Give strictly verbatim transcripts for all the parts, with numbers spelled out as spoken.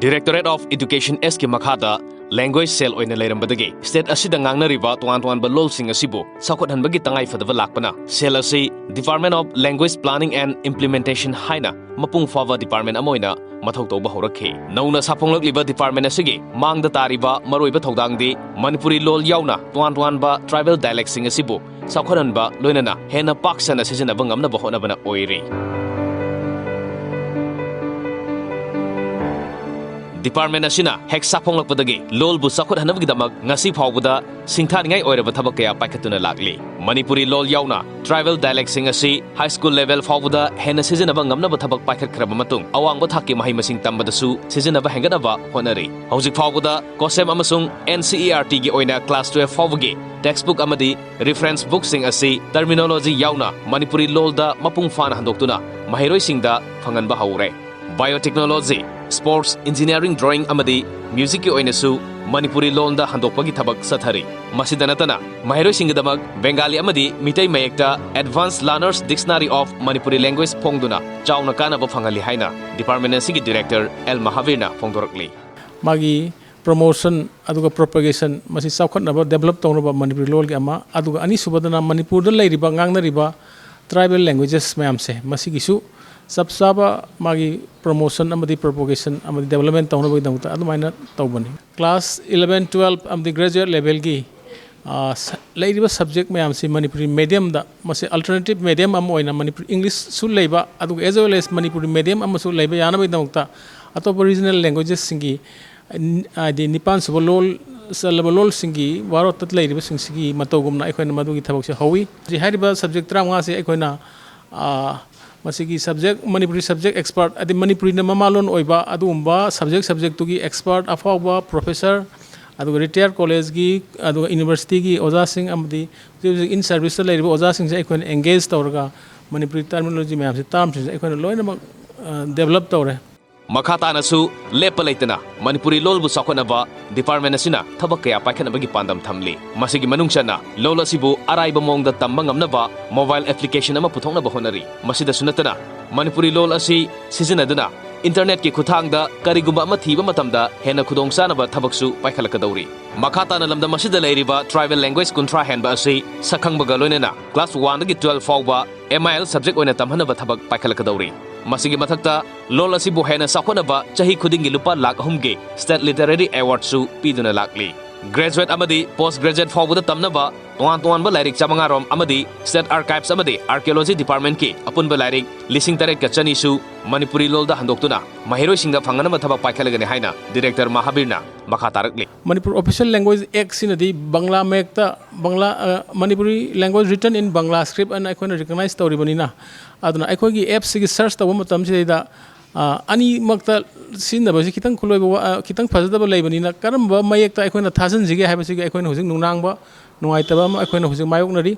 Directorate of Education Sꯀꯤ ꯃꯈꯥꯗ language cell ꯑꯣꯏꯅ ꯂꯩꯔꯝꯕꯗꯒꯤ state ꯑꯁꯤꯗ ꯉꯥꯡꯅꯔꯤꯕ ꯇꯣꯉꯥꯟ ꯇꯣꯉꯥꯟꯕ ꯂꯣꯜꯁꯤꯡ ꯑꯁꯤꯕꯨ ꯆꯥꯎꯈꯠꯍꯟꯕꯒꯤ ꯇꯉꯥꯏ ꯐꯗꯕ ꯂꯥꯛꯄꯅ cell ꯑꯁꯤ Department of Language Planning and Implementation ꯍꯥꯏꯅ ꯃꯄꯨꯡ ꯐꯥꯕ department ꯑꯃ ꯑꯣꯏꯅ ꯃꯊꯧ ꯇꯧꯕ ꯍꯧꯔꯛꯈꯤ꯫ ꯅꯧꯅ ꯁꯥꯐꯣꯡꯂꯛꯂꯤꯕ department ꯑꯁꯤꯒꯤ ꯃꯥꯡꯗ ꯇꯥꯔꯤꯕ ꯃꯔꯨꯑꯣꯏꯕ ꯊꯧꯗꯥꯡꯗꯤ ꯃꯅꯤꯄꯨꯔꯤ ꯂꯣꯜ ꯌꯥꯎꯅ ꯇꯣꯉꯥꯟ ꯇꯣꯉꯥꯟꯕ tribal dialectꯁꯤꯡ ꯑꯁꯤꯕꯨ ꯆꯥꯎꯈꯠꯍꯟꯕ, ꯂꯣꯏꯅꯅ ꯍꯦꯟꯅ ꯄꯥꯛ ꯁꯟꯅ ꯁꯤꯖꯤꯟꯅꯕ ꯉꯝꯅꯕ ꯍꯣꯠꯅꯕꯅ ꯑꯣꯏꯔꯤ꯫ Department ꯑꯁꯤꯅ ꯍꯦꯛ ꯁꯥꯐꯣꯡꯂꯛꯄꯗꯒꯤ ꯂꯣꯜꯕꯨ ꯆꯥꯎꯈꯠꯍꯟꯅꯕꯒꯤꯗꯃꯛ ꯉꯁꯤ ꯐꯥꯎꯕꯗ ꯁꯤꯡꯊꯥꯅꯤꯡꯉꯥꯏ ꯑꯣꯏꯔꯕ ꯊꯕꯛ ꯀꯌꯥ ꯄꯥꯏꯈꯠꯇꯨꯅ ꯂꯥꯛꯂꯤ꯫ ꯃꯅꯤꯄꯨꯔꯤ ꯂꯣꯜ ꯌꯥꯎꯅ tribal dialectꯁꯤꯡ ꯑꯁꯤ high school level ꯐꯥꯎꯕꯗ ꯍꯦꯟꯅ ꯁꯤꯖꯤꯟꯅꯕ ꯉꯝꯅꯕ ꯊꯕꯛ ꯄꯥꯏꯈꯠꯈ꯭ꯔꯕ ꯃꯇꯨꯡ, ꯑꯋꯥꯡꯕ ꯊꯥꯛꯀꯤ ꯃꯍꯩ ꯃꯁꯤꯡ ꯇꯝꯕꯗꯁꯨ ꯁꯤꯖꯤꯟꯅꯕ ꯍꯦꯟꯒꯠꯅꯕ ꯍꯣꯠꯅꯔꯤ꯫ ꯍꯧꯖꯤꯛ ꯐꯥꯎꯕꯗ COSEM ꯑꯃꯁꯨꯡ NCERTꯒꯤ ꯑꯣꯏꯅ class twelve ꯐꯥꯎꯕꯒꯤ textbook ꯑꯃꯗꯤ reference bookꯁꯤꯡ ꯑꯁꯤ terminology ꯌꯥꯎꯅ ꯃꯅꯤꯄꯨꯔꯤ ꯂꯣꯜꯗ ꯃꯄꯨꯡ ꯐꯥꯅ ꯍꯟꯗꯣꯛꯇꯨꯅ ꯃꯍꯩꯔꯣꯏꯁꯤꯡꯗ ꯐꯪꯍꯟꯕ ꯍꯧꯔꯦ꯫ Biotechnology, Sports, Engineering Drawing ꯑꯃꯗꯤ Musicꯀꯤ ꯑꯣꯏꯅꯁꯨ ꯃꯅꯤꯄꯨꯔꯤ ꯂꯣꯜꯗ ꯍꯟꯗꯣꯛꯄꯒꯤ ꯊꯕꯛ ꯆꯠꯊꯔꯤ꯫ ꯃꯁꯤꯗ ꯅꯠꯇꯅ ꯃꯍꯩꯔꯣꯏꯁꯤꯡꯒꯤꯗꯃꯛ ꯕꯦꯡꯒꯥꯂꯤ ꯑꯃꯗꯤ Meitei ꯃꯌꯦꯛꯇ Advanced Learners Dictionary of Manipuri Language ꯐꯣꯡꯗꯨꯅ ꯆꯥꯎꯅ ꯀꯥꯟꯅꯕ ꯐꯪꯍꯜꯂꯤ ꯍꯥꯏꯅ department ꯑꯁꯤꯒꯤ director L ꯃꯍꯥꯕꯤꯔꯅ ꯐꯣꯡꯗꯣꯔꯛꯂꯤ꯫ ꯃꯥꯒꯤ promotion ꯑꯗꯨꯒ propagation, ꯃꯁꯤ ꯆꯥꯎꯈꯠꯅꯕ, develop ꯇꯧꯅꯕ ꯃꯅꯤꯄꯨꯔꯤ ꯂꯣꯜꯒꯤ ꯑꯃ, ꯑꯗꯨꯒ ꯑꯅꯤꯁꯨꯕꯗꯅ ꯃꯅꯤꯄꯨꯔꯗ ꯂꯩꯔꯤꯕ ꯉꯥꯡꯅꯔꯤꯕ tribal languages ꯃꯌꯥꯝꯁꯦ, ꯃꯁꯤꯒꯤꯁꯨ ꯆꯞ ꯆꯥꯕ ꯃꯥꯒꯤ promotion ꯑꯃꯗꯤ propagation ꯑꯃꯗꯤ development ꯇꯧꯅꯕꯒꯤꯗꯃꯛꯇ ꯑꯗꯨꯃꯥꯏꯅ ꯇꯧꯕꯅꯤ꯫ Class eleven, twelve ꯑꯃꯗꯤ graduate levelꯒꯤ, ꯑ, ꯁ-, ꯂꯩꯔꯤꯕ subject ꯃꯌꯥꯝꯁꯤ ꯃꯅꯤꯄꯨꯔꯤ mediumꯗ, ꯃꯁꯤ alternative medium ꯑꯃ ꯑꯣꯏꯅ ꯃꯅꯤꯄꯨꯔꯤ Englishꯁꯨ ꯂꯩꯕ, ꯑꯗꯨꯒ as well as Manipuri medium ꯑꯃꯁꯨ ꯂꯩꯕ ꯌꯥꯅꯕꯒꯤꯗꯃꯛꯇ ꯑꯇꯣꯞꯄ regional languagesꯁꯤꯡꯒꯤ, ꯍꯥꯏꯗꯤ ꯅꯤꯄꯥꯟ ꯁꯨꯕ ꯂꯣꯜ ꯆꯜꯂꯕ ꯂꯣꯜꯁꯤꯡꯒꯤ ꯋꯥꯔꯣꯠꯇ ꯂꯩꯔꯤꯕꯁꯤꯡꯁꯤꯒꯤ ꯃꯇꯧꯒꯨꯝꯅ ꯑꯩꯈꯣꯏꯅ ꯃꯗꯨꯒꯤ ꯊꯕꯛꯁꯦ ꯍꯧꯏ꯫ ꯍꯧꯖꯤꯛ ꯍꯥꯏꯔꯤꯕ subject ꯇꯔꯥꯃꯉꯥꯁꯦ ꯑꯩꯈꯣꯏꯅ, ꯑ, ꯃꯁꯤꯒꯤ subject, ꯃꯅꯤꯄꯨꯔꯤ subject expert, ꯍꯥꯏꯗꯤ ꯃꯅꯤꯄꯨꯔꯤꯅ ꯃꯃꯥꯂꯣꯟ ꯑꯣꯏꯕ ꯑꯗꯨꯒꯨꯝꯕ subject, subjectꯇꯨꯒꯤ expert, ꯑꯐꯥꯎꯕ professor, ꯑꯗꯨꯒ retired collegeꯀꯤ, ꯑꯗꯨꯒ universityꯒꯤ ꯑꯣꯖꯥꯁꯤꯡ ꯑꯃꯗꯤ ꯍꯧꯖꯤꯛ ꯍꯧꯖꯤꯛ in serviceꯇ ꯂꯩꯔꯤꯕ ꯑꯣꯖꯥꯁꯤꯡꯁꯦ ꯑꯩꯈꯣꯏꯅ engage ꯇꯧꯔꯒ ꯃꯅꯤꯄꯨꯔꯤ terminology ꯃꯌꯥꯝꯁꯦ, termꯁꯤꯡꯁꯦ ꯑꯩꯈꯣꯏꯅ ꯂꯣꯏꯅꯃꯛ, ꯑ, develop ꯇꯧꯔꯦ꯫ ꯃꯈꯥ ꯇꯥꯅꯁꯨ ꯂꯦꯞꯄ ꯂꯩꯇꯅ ꯃꯅꯤꯄꯨꯔꯤ ꯂꯣꯜꯕꯨ ꯆꯥꯎꯈꯠꯅꯕ department ꯑꯁꯤꯅ ꯊꯕꯛ ꯀꯌꯥ ꯄꯥꯏꯈꯠꯅꯕꯒꯤ ꯄꯥꯟꯗꯝ ꯊꯝꯂꯤ꯫ ꯃꯁꯤꯒꯤ ꯃꯅꯨꯡ ꯆꯟꯅ ꯂꯣꯜ ꯑꯁꯤꯕꯨ ꯑꯔꯥꯏꯕ ꯃꯑꯣꯡꯗ ꯇꯝꯕ ꯉꯝꯅꯕ mobile application ꯑꯃ ꯄꯨꯊꯣꯛꯅꯕ ꯍꯣꯠꯅꯔꯤ꯫ ꯃꯁꯤꯗꯁꯨ ꯅꯠꯇꯅ ꯃꯅꯤꯄꯨꯔꯤ ꯂꯣꯜ ꯑꯁꯤ ꯁꯤꯖꯤꯟꯅꯗꯨꯅ ꯏꯟꯇꯔꯅꯦꯠꯀꯤ ꯈꯨꯠꯊꯥꯡꯗ ꯀꯔꯤꯒꯨꯝꯕ ꯑꯃ ꯊꯤꯕ ꯃꯇꯝꯗ ꯍꯦꯟꯅ ꯈꯨꯗꯣꯡꯆꯥꯅꯕ ꯊꯕꯛꯁꯨ ꯄꯥꯏꯈꯠꯂꯛꯀꯗꯧꯔꯤ꯫ ꯃꯈꯥ ꯇꯥꯅ ꯂꯝꯗꯝ ꯑꯁꯤꯗ ꯂꯩꯔꯤꯕ tribal language ꯀꯨꯟꯊ꯭ꯔꯥ ꯍꯦꯟꯕ ꯑꯁꯤ ꯁꯛꯈꯪꯕꯒ ꯂꯣꯏꯅꯅ class one ꯗꯒꯤ twelve ꯐꯥꯎꯕ M I L subject ꯑꯣꯏꯅ ꯇꯝꯍꯟꯅꯕ ꯊꯕꯛ ꯄꯥꯏꯈꯠꯂꯛꯀꯗꯧꯔꯤ꯫ ꯃꯁꯤꯒꯤ ꯃꯊꯛꯇ ꯂꯣꯜ ꯑꯁꯤꯕꯨ ꯍꯦꯟꯅ ꯆꯥꯎꯈꯠꯅꯕ ꯆꯍꯤ ꯈꯨꯗꯤꯡꯒꯤ ꯂꯨꯄꯥ ꯂꯥꯈ ꯑꯍꯨꯝꯒꯤ State Literary Awardꯁꯨ ꯄꯤꯗꯨꯅ ꯂꯥꯛꯂꯤ꯫ Graduate ꯑꯃꯗꯤ post graduate ꯐꯥꯎꯕꯗ ꯇꯝꯅꯕ ꯇꯣꯉꯥꯟ ꯇꯣꯉꯥꯟꯕ ꯂꯥꯏꯔꯤꯛ ꯆꯥꯃꯉꯥ ꯔꯣꯝ ꯑꯃꯗꯤ State Archives ꯑꯃꯗꯤ Archaeology Departmentꯀꯤ ꯑꯄꯨꯟꯕ ꯂꯥꯏꯔꯤꯛ ꯂꯤꯁꯤꯡ ꯇꯔꯦꯠꯀ ꯆꯅꯤꯁꯨ ꯃꯅꯤꯄꯨꯔꯤ ꯂꯣꯜꯗ ꯍꯟꯗꯣꯛꯇꯨꯅ ꯃꯍꯩꯔꯣꯏꯁꯤꯡꯗ ꯐꯪꯍꯟꯅꯕ ꯊꯕꯛ ꯄꯥꯏꯈꯠꯂꯒꯅꯤ ꯍꯥꯏꯅ Director ꯃꯍꯥꯕꯤꯔꯅ ꯃꯈꯥ ꯇꯥꯔꯛꯂꯤ꯫ Manipur Official Language Act ꯁꯤꯅꯗꯤ Bangla ꯃꯌꯦꯛꯇ, Bangla, ꯑ, Manipuri language written in Bangla script ꯑꯅ ꯑꯩꯈꯣꯏꯅ recognize ꯇꯧꯔꯤꯕꯅꯤꯅ, ꯑꯗꯨꯅ ꯑꯩꯈꯣꯏꯒꯤ appꯁꯤꯒꯤ search ꯇꯧꯕ ꯃꯇꯝꯁꯤꯗꯩꯗ, ꯑ, ꯑꯅꯤꯃꯛꯇ ꯁꯤꯖꯤꯟꯅꯕꯁꯤ ꯈꯤꯇꯪ ꯈꯨꯠꯂꯣꯏꯕ ꯋꯥ-, ꯑ, ꯈꯤꯇꯪ ꯐꯖꯗꯕ ꯂꯩꯕꯅꯤꯅ, ꯀꯔꯝꯕ ꯃꯌꯦꯛꯇ ꯑꯩꯈꯣꯏꯅ ꯊꯥꯖꯤꯟꯁꯤꯒꯦ ꯍꯥꯏꯕꯁꯤꯒꯤ ꯑꯩꯈꯣꯏꯅ ꯍꯧꯖꯤꯛ ꯅꯨꯡꯅꯥꯡꯕ, ꯅꯨꯡꯉꯥꯏꯇꯕ ꯑꯃ ꯑꯩꯈꯣꯏꯅ ꯍꯧꯖꯤꯛ ꯃꯥꯌꯣꯛꯅꯔꯤ꯫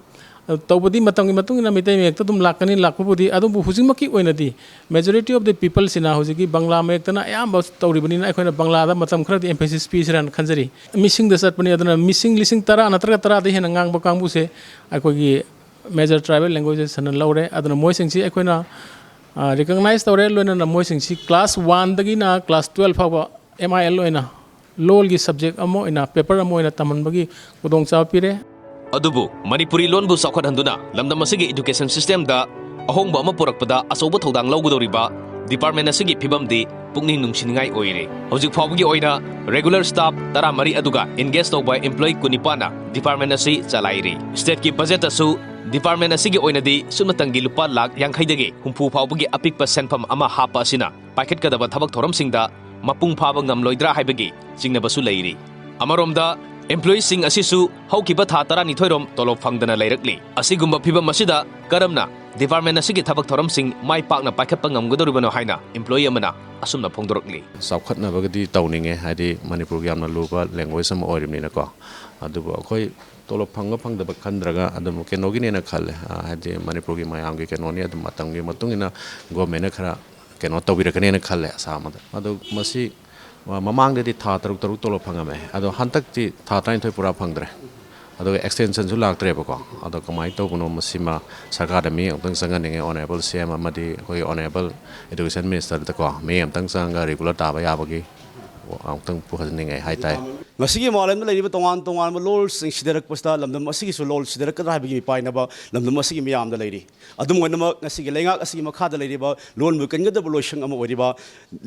ꯑ, ꯇꯧꯕꯗꯤ ꯃꯇꯝꯒꯤ ꯃꯇꯨꯡ ꯏꯟꯅ ꯃꯩꯇꯩ ꯃꯌꯦꯛꯇ ꯑꯗꯨꯝ ꯂꯥꯛꯀꯅꯤ, ꯂꯥꯛꯄꯕꯨꯗꯤ, ꯑꯗꯨꯕꯨ ꯍꯧꯖꯤꯛꯃꯛꯀꯤ ꯑꯣꯏꯅꯗꯤ majority of the peopleꯁꯤꯅ ꯍꯧꯖꯤꯛꯀꯤ ꯕꯪꯒ꯭ꯂꯥ ꯃꯌꯦꯛꯇꯅ ꯑꯌꯥꯝꯕ ꯇꯧꯔꯤꯕꯅꯤꯅ, ꯑꯩꯈꯣꯏꯅ ꯕꯪꯒ꯭ꯂꯥꯗ ꯃꯇꯝ ꯈꯔꯗꯤ emphasis ꯄꯤꯁꯤꯔꯥꯅ ꯈꯟꯖꯔꯤ꯫ ꯃꯤꯁꯤꯡꯗ ꯆꯠꯄꯅꯤ, ꯑꯗꯨꯅ ꯃꯤꯁꯤꯡ ꯂꯤꯁꯤꯡ ꯇꯔꯥ ꯅꯠꯇ꯭ꯔꯒ ꯇꯔꯥꯗꯒꯤ ꯍꯦꯟꯅ ꯉꯥꯡꯕ ꯀꯥꯡꯕꯨꯁꯦ ꯑꯩꯈꯣꯏꯒꯤ major tribal languages ꯍꯥꯏꯅ ꯂꯧꯔꯦ꯫ ꯑꯗꯨꯅ ꯃꯣꯏꯁꯤꯡꯁꯤ ꯑꯩꯈꯣꯏꯅ, ꯑ, recognize ꯇꯧꯔꯦ, ꯂꯣꯏꯅꯅ ꯃꯣꯏꯁꯤꯡꯁꯤ class one ꯗꯒꯤꯅ class twelve ꯐꯥꯎꯕ M I L ꯑꯣꯏꯅ ꯂꯣꯜꯒꯤ subject ꯑꯃ ꯑꯣꯏꯅ, paper ꯑꯃ ꯑꯣꯏꯅ ꯇꯝꯍꯟꯕꯒꯤ ꯈꯨꯗꯣꯡꯆꯥꯕ ꯄꯤꯔꯦ꯫ ꯑꯗꯨꯕꯨ ꯃꯅꯤꯄꯨꯔꯤ ꯂꯣꯟꯕꯨ ꯆꯥꯎꯈꯠꯍꯟꯗꯨꯅ ꯂꯝꯗꯝ ꯑꯁꯤꯒꯤ education systemꯗ ꯑꯍꯣꯡꯕ ꯑꯃ ꯄꯨꯔꯛꯄꯗ ꯑꯆꯧꯕ ꯊꯧꯗꯥꯡ ꯂꯧꯒꯗꯧꯔꯤꯕ department ꯑꯁꯤꯒꯤ ꯐꯤꯕꯝꯗꯤ ꯄꯨꯛꯅꯤꯡ ꯅꯨꯡꯁꯤꯅꯤꯡꯉꯥꯏ ꯑꯣꯏꯔꯤ꯫ ꯍꯧꯖꯤꯛ ꯐꯥꯎꯕꯒꯤ ꯑꯣꯏꯅ regular staff ꯇꯔꯥꯃꯔꯤ ꯑꯗꯨꯒ engage ꯇꯧꯕ employee ꯀꯨꯟꯅꯤꯄꯥꯟꯅ department ꯑꯁꯤ ꯆꯂꯥꯏꯔꯤ꯫ Stateꯀꯤ budget ꯑꯁꯨ department ꯑꯁꯤꯒꯤ ꯑꯣꯏꯅꯗꯤ ꯁꯨꯞꯅꯇꯪꯒꯤ ꯂꯨꯄꯥ ꯂꯥꯈ ꯌꯥꯡꯈꯩꯗꯒꯤ ꯍꯨꯝꯐꯨ ꯐꯥꯎꯕꯒꯤ ꯑꯄꯤꯛꯄ ꯁꯦꯟꯐꯝ ꯑꯃ ꯍꯥꯞꯄ ꯑꯁꯤꯅ ꯄꯥꯏꯈꯠꯀꯗꯕ ꯊꯕꯛ ꯊꯧꯔꯝꯁꯤꯡꯗ ꯃꯄꯨꯡ ꯐꯥꯕ ꯉꯝꯂꯣꯏꯗ꯭ꯔꯥ ꯍꯥꯏꯕꯒꯤ ꯆꯤꯡꯅꯕꯁꯨ ꯂꯩꯔꯤ꯫ ꯑꯃꯔꯣꯝꯗ employeeꯁꯤꯡ ꯑꯁꯤꯁꯨ ꯍꯧꯈꯤꯕ ꯊꯥ ꯇꯔꯥꯅꯤꯊꯣꯏꯔꯣꯝ ꯇꯣꯂꯣꯞ ꯐꯪꯗꯅ ꯂꯩꯔꯛꯂꯤ꯫ ꯑꯁꯤꯒꯨꯝꯕ ꯐꯤꯕꯝ ꯑꯁꯤꯗ ꯀꯔꯝꯅ department ꯑꯁꯤꯒꯤ ꯊꯕꯛ ꯊꯧꯔꯝꯁꯤꯡ ꯃꯥꯏ ꯄꯥꯛꯅ ꯄꯥꯏꯈꯠꯄ ꯉꯝꯒꯗꯧꯔꯤꯕꯅꯣ ꯍꯥꯏꯅ employee ꯑꯃꯅ ꯑꯁꯨꯝꯅ ꯐꯣꯡꯗꯣꯔꯛꯂꯤ꯫ ꯆꯥꯎꯈꯠꯅꯕꯒꯗꯤ ꯇꯧꯅꯤꯡꯉꯦ, ꯍꯥꯏꯗꯤ ꯃꯅꯤꯄꯨꯔꯒꯤ ꯌꯥꯝꯅ ꯂꯨꯕ language ꯑꯃ ꯑꯣꯏꯔꯤꯕꯅꯤꯅꯀꯣ꯫ ꯑꯗꯨꯕꯨ ꯑꯩꯈꯣꯏ ꯇꯣꯂꯣꯞ ꯐꯪꯕ ꯐꯪꯗꯕ ꯈꯟꯗ꯭ꯔꯒ ꯑꯗꯨꯝ ꯀꯩꯅꯣꯒꯤꯅꯦꯅ ꯈꯜꯂꯦ, ꯑ, ꯍꯥꯏꯗꯤ ꯃꯅꯤꯄꯨꯔꯒꯤ ꯃꯌꯥꯝꯒꯤ ꯀꯩꯅꯣꯅꯤ, ꯑꯗꯨꯝ ꯃꯇꯝꯒꯤ ꯃꯇꯨꯡ ꯏꯟꯅ governmentꯅ ꯈꯔ ꯀꯩꯅꯣ ꯇꯧꯕꯤꯔꯛꯀꯅꯦꯅ ꯈꯜꯂꯦ, ꯑꯁꯥ ꯑꯃꯗ꯫ ꯑꯗꯣ ꯃꯁꯤ, ꯑ, ꯃꯃꯥꯡꯗꯗꯤ ꯊꯥ ꯇꯔꯨꯛ ꯇꯔꯨꯛ ꯇꯣꯂꯣꯞ ꯐꯪꯉꯝꯃꯦ, ꯑꯗꯣ ꯍꯟꯗꯛꯇꯤ ꯊꯥ ꯇꯔꯥꯅꯤꯊꯣꯏ ꯄꯨꯔꯥ ꯐꯪꯗ꯭ꯔꯦ꯫ ꯑꯗꯨꯒ ꯑꯦꯛꯁꯇꯦꯟꯁꯟꯁꯨ ꯂꯥꯛꯇ꯭ꯔꯦꯕꯀꯣ꯫ ꯑꯗꯣ ꯀꯃꯥꯏꯅ ꯇꯧꯕꯅꯣ, ꯃꯁꯤꯃ ꯁꯔꯀꯥꯔꯗ ꯃꯤ ꯑꯃꯨꯛꯇꯪ ꯆꯪꯍꯟꯅꯤꯡꯉꯦ, ꯑꯣꯅꯔꯦꯕꯜ ꯁꯤ ꯑꯦꯝ ꯑꯃꯗꯤ ꯑꯩꯈꯣꯏꯒꯤ ꯑꯣꯅꯔꯦꯕꯜ ꯏꯗꯨꯀꯦꯁꯟ ꯃꯤꯅꯤꯁꯇꯔꯗꯀꯣ, ꯃꯤ ꯑꯃꯨꯛꯇꯪ ꯆꯪꯉꯒ ꯔꯤꯒꯨꯂꯔ ꯇꯥꯕ ꯌꯥꯕꯒꯤ ꯑꯃꯨꯛꯇꯪ ꯄꯨꯍꯟꯅꯤꯡꯉꯦ ꯍꯥꯏꯇꯥꯔꯦ꯫ ꯉꯁꯤꯒꯤ ꯃꯥꯂꯦꯝꯗ ꯂꯩꯔꯤꯕ ꯇꯣꯉꯥꯟ ꯇꯣꯉꯥꯟꯕ ꯂꯣꯜꯁꯤꯡ ꯁꯤꯊꯔꯛꯄꯁꯤꯗ ꯂꯝꯗꯝ ꯑꯁꯤꯒꯤꯁꯨ ꯂꯣꯜ ꯁꯤꯊꯔꯛꯀꯗ꯭ꯔꯥ ꯍꯥꯏꯕꯒꯤ ꯃꯤꯄꯥꯏꯅꯕ ꯂꯝꯗꯝ ꯑꯁꯤꯒꯤ ꯃꯤꯌꯥꯝꯗ ꯂꯩꯔꯤ꯫ ꯑꯗꯨꯝ ꯑꯣꯏꯅꯃꯛ, ꯉꯁꯤꯒꯤ ꯂꯩꯉꯥꯛ ꯑꯁꯤꯒꯤ ꯃꯈꯥꯗ ꯂꯩꯔꯤꯕ ꯂꯣꯟꯕꯨ ꯀꯟꯒꯗꯕ ꯂꯣꯏꯁꯪ ꯑꯃ ꯑꯣꯏꯔꯤꯕ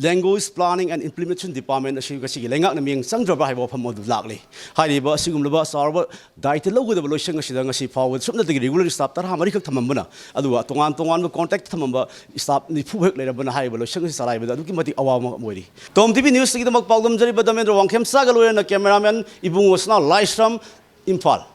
Language Planning and Implementation Department ꯑꯁꯤ ꯉꯁꯤꯒꯤ ꯂꯩꯉꯥꯛꯅ ꯃꯤꯠꯌꯦꯡ ꯆꯪꯗ꯭ꯔꯕ꯭ꯔꯥ ꯍꯥꯏꯕ ꯋꯥꯐꯝ ꯑꯗꯨ ꯂꯥꯛꯂꯤ꯫ ꯍꯥꯏꯔꯤꯕ ꯑꯁꯤꯒꯨꯝꯂꯕ ꯆꯥꯎꯔꯕ ꯗꯥꯏꯇ ꯂꯧꯒꯗꯕ ꯂꯣꯏꯁꯪ ꯑꯁꯤꯗ ꯉꯁꯤ ꯐꯥꯎꯕꯗ ꯁꯨꯞꯅꯇꯒꯤ ꯔꯤꯒꯨꯂꯔ ꯁ꯭ꯇꯥꯐ ꯇꯔꯥꯃꯔꯤꯈꯛ ꯊꯝꯃꯝꯕꯅ, ꯑꯗꯨꯒ ꯇꯣꯉꯥꯟ ꯇꯣꯉꯥꯟꯕ ꯀꯣꯟꯇ꯭ꯔꯦꯛꯇ ꯊꯝꯃꯝꯕ ꯁ꯭ꯇꯥꯐ ꯅꯤꯐꯨ ꯍꯦꯛ ꯂꯩꯔꯝꯕꯅ ꯍꯥꯏꯔꯤꯕ ꯂꯣꯏꯁꯪ ꯑꯁꯤ ꯆꯂꯥꯏꯕꯗ ꯑꯗꯨꯛꯀꯤ ꯃꯇꯤꯛ ꯑꯋꯥꯕ ꯑꯃ ꯑꯣꯏꯔꯤ꯫ ꯇꯣꯝ ꯇꯤ ꯚꯤ ꯅ꯭ꯌꯨꯁꯇꯒꯤꯗꯃꯛ ꯄꯥꯎꯗꯝꯖꯔꯤꯕ ꯗꯃꯦꯟꯗ꯭ꯔ ꯋꯥꯡꯈꯦꯝꯆꯥꯒ ꯂꯣꯏꯅꯅ ꯀꯦꯃꯦꯔꯥꯃꯦꯟ ꯏꯕꯨꯡꯉꯣ ꯁꯅꯥ ꯂꯥꯏꯁ꯭ꯔꯝ, ꯏꯝꯐꯥꯜ꯫